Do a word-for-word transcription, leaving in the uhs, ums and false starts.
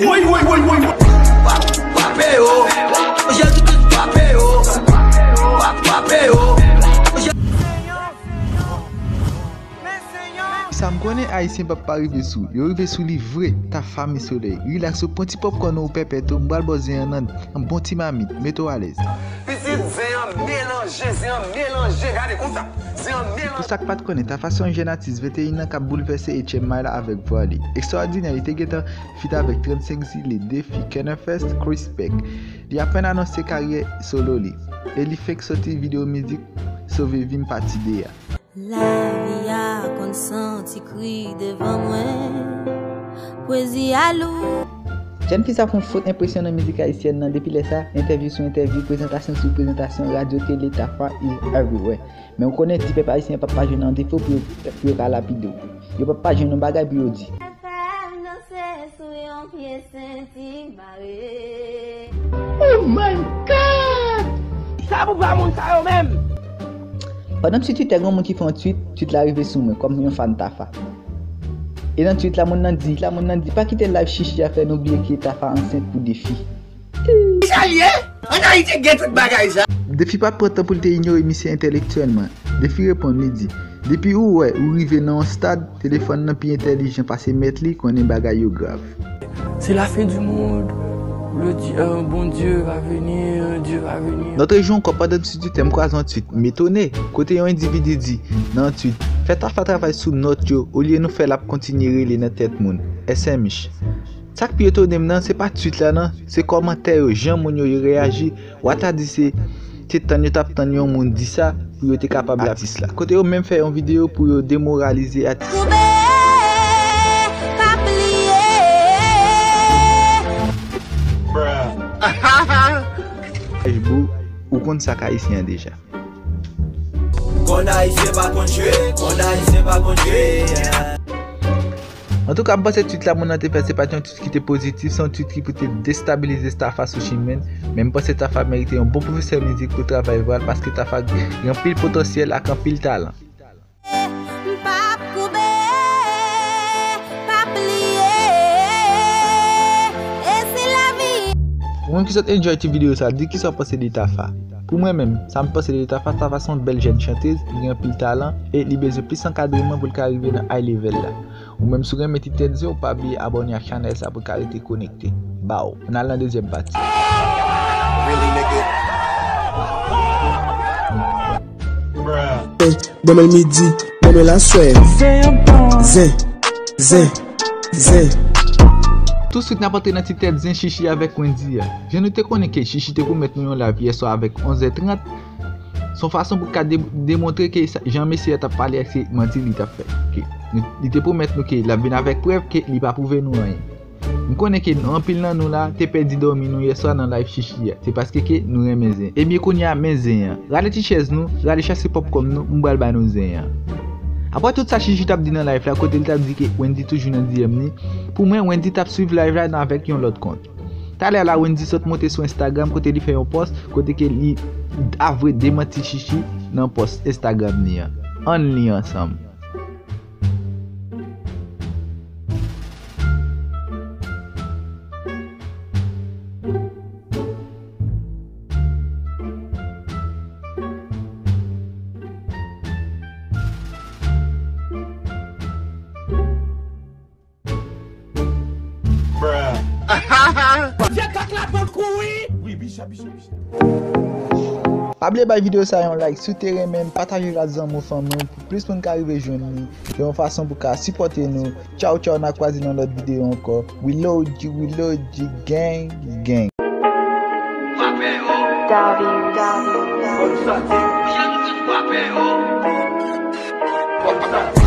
Woy, woy, woy, woy, woy. Pa, pa peye yo. Jezi Kris pa peye yo. Pa, pa peye yo. Sa m konnen Ayisyen p ap pa rive sou. Yo rive sou li vre. Tafa, Mi Solèy. Rilaks, ou pran ti popkòn ou pèpè tou. M pral ba w zen an nan yon bon ti mamit. Mete w alèz. Pitit, zen an melanje, zen an melanje. Gade konsa. Zen an melanje. Pou sa k pa t konnen, Tafa se yon jèn atis venteyen an k ap boulvèse H M I la avèk vwa li. Ekstwòdinè, li te gentan fit avèk Trannsenk Zile, Defi, Kenner Fest, Chris Beck. Li apèn anonse karyè solo li. E li fenk soti videyo mizik Sove Vi M pati de a. Lavi a konn santi kri devan mwen. Pwezi a lou. Jèn fi sa fè yon fòt enpresyon nan mizik ayisyèn nan. Depi lè sa, entèvyou sou entèvyou, prezantasyon sou prezantasyon, radyo, tele, Tafa is everywhere. Men ou konnen ti pèp ayisyen p ap pa jwenn yon defo pou yo, pou yo ka lapide w. Yo p ap pa jwenn yon bagay pou yo di. Fè m danse sou yon pye senti mare. Oh my God! Sa pou pa moun sa yo menm? Pandan m sou Twitter, gen yon moun ki fè yon tweet, tweet la rive sou mwen kòm yon fan Tafa. E nan tweet la, moun nan di, la, moun nan di, pa kite live Chichi a fè nou bliye ke Tafa ansent pou Defi. Sa l ye? An Ayiti gen tout bagay sa. Defi pa t pran tan pou l te inyore misye entèlektyèlman. Defi reponn, li di, depi ou wè ou rive nan yon stad, telefòn nan pi entèlijan pase mèt li, konnen bagay yo grav. C'est la fin du monde. Le Di-, euh, bon Dieu va venir, Dieu va venir. Lòt jou ankò, pandan m sou Twitter, m kwaze yon tweet, m etone, kote yon endividi di, nan yon tweet, fè Tafa travay sou nòt yo, olye nou fè l ap kontinye rele nan tèt moun. S M H. Sa k pi etone m nan, se pa tweet la nan, se kòmantè yo, jan moun yo, yo reyaji. W a ta di se, se tann yo t ap tann yon moun di sa pou yo te kapab atis la. Kote yo menm fè yon videyo pou yo demoralize atis la. Koube, pa pliye. Bruh. H B O, ou konn sa k ayisyen an deja. Konn ayisyen pa konn jwe, konn ayisyen pa konn jwe, yeah. Antouka, m panse tweet la moun nan te fè, se pa t yon tweet ki te pozitif, se yon tweet ki pou te destabilize Tafa sou chimen l. Men m panse Tafa merite yon bon pwofesè mizik pou travay vwa l, paske Tafa gen anpil potansyèl ak anpil talan. M p ap koube, p ap pliye, e si lavi. Ou menm ki sot enjoy ti videyo sa, di kisa w panse de Tafa. Pou mwen menm, sa m panse de Tafa, Tafa se yon bèl jèn chantez, li gen anpil talan, e li bezwen plis ankadreman pou l ka rive nan high level la. Ou menm si w renmen ti tèt zen, ou pa bliye abòne ak chanèl sa pou w ka rete konekte. Baw, n al nan dezyèm pati. Really, nigga? Bruh. Dèmen midi, dèmen laswè. Zen, zen, zen. Touswit n ap antre nan ti tèt zen Chichi avèk Wendy a. Jan nou te konnen ke Chichi te pwomèt nou yon live yè swa avèk onz è trant, se yon fason pou l ka de-, demontre ke sa, jan mesye a t ap pale a se manti li t ap fè. Ke nou, li te pwomèt nou ke l ap vin avèk prèv ke li pa pwouve nou anyen. M konnen ke nou, anpil nan nou la, te pèdi dòmi nou yè swa nan live Chichi a. Se paske ke nou renmen zen. Ebyen, kounye a, men zen an. Rale ti chèz nou, rale chase popcorn nou, m pral ba nou zen an. Apre tout sa Chichi t ap di nan live la, kote l t ap di ke Wendy toujou nan D M ni, pou mwen, Wendy t ap swiv live la nan avèk yon lòt kont. Talè la, Wendy sot monte sou Instagram, kote li fè yon pòs, kote ke li avwe demanti Chichi nan pòs Instagram li an. Ann li ansanm. Bruh. Fè kòk la pran kouri. Wi, bicha, bicha, bicha. Pa bliye bay videyo sa yon like, si w te renmen l, pataje l ak zanmi w, fanmi w, pou plis moun ka rive jwenn li. Se yon fason pou ka sipòte nou. Tchaw, tchaw, n a kwaze nan lòt videyo ankò. We love you, we love you, gang, gang. Davi, Davi, Davi.